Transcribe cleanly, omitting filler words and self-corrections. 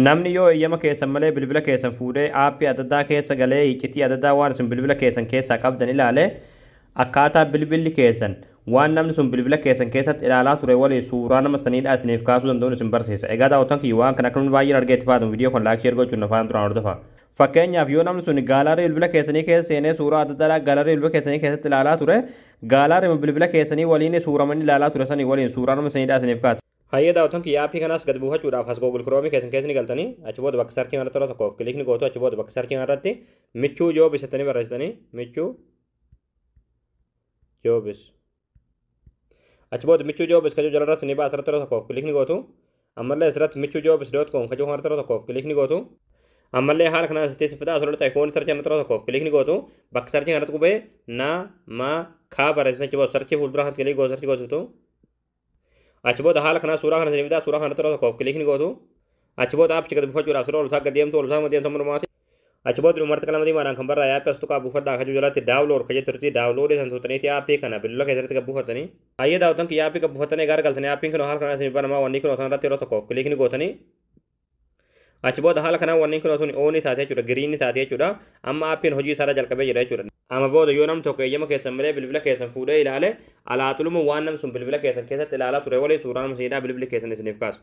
Namni yoo eeyyama keessan malee bilbila keessan fuudhee aappii adda addaa keessa galee iccitii adda addaa waan isin bilbila keessan keessaa qabdan ilaale, akkaataa bilbilli keessan waan namni sun bilbila keessan keessatti ilaalaa ture waliin suuraa nama saniidhaa isiniif kaasuu danda'uun isin barsiisa. Egaa daawwattoon kiyya, waan kana akka namni baay'een argee itti fayyadamu, viidiyoo kun like, share gochuun afaan duraan hordofa. Fakkeenyaaf, yoo namni sun gallery bilbila keessanii keessa seenee suuraa adda addaa gallery bilbila keessanii keessatti ilaalaa ture, gallery bilbila keessanii waliin suuraa ilaalaa ture sanii waliin suuraa nama saniidhaa isiniif kaasa. Hayyee daawwattoon kiyya, aappii kanaas gad buufachuudhaaf as Google Chrome keessan keessa ni galtanii, achi booda bakka searchii kanarratti yeroo tokkoof click ni gootu. Achi booda bakka searchii kanarratti Michuu Jobs jettanii barreessitanii, Michuu Jobs. Achi booda Michuu Jobs kajuu jalarratti ni ba'a, asirratti yeroo tokkoof click ni gootu. Ammallee asirratti michuujobs.com kajuu kanarratti yeroo tokkoof click ni gootu. Ammallee haala kanaan asitti si fidaa, asirratti iconii searchii kanarratti yeroo tokkoof click ni gootu. Bakka searchii kanarratti qubee na ma kaa barreessitan, achi booda searchii fuuldura kanatti click gootu, searchii gootu. Achi booda haala kanaa suuraa kana isin fidaa, suuraa kanarratti yeroo tokkoof click ni gootu. Achi booda aappicha gad buufachuudhaaf sirra ol isaa gad deemtu, ol isaa deemtu mormaati. Achi booda dhumarratti qalama diimaadhaan kan barraa'e aappii as tuqaa buufadhaa kajuu jalatti download ka jettutti downloadii san tuutaniiti aappii kana bilbila keessatti gad buufatanii. Hayyee daawwattoon kiyya, aappii gad buufatanii gara galtanii, aappiin kun haala kanaa isin banamaa. Wanni kun irratti yeroo tokkoof click ni gootanii. Achi booda haala kanaan wanni kun tun onii taate jechuudha, greenii taate jechuudha. Amma aappiin hojii isaarra jalqabee jira jechuudha. Amma booda yoo namni tokko eeyyama keessan malee bilbila keessan fuudhee ilaale, alaaxuluma waan namni sun bilbila keessan keessatti ilaalaa ture waliin suuraa nama saniidhaa bilbilli keessan isiniif kaasu.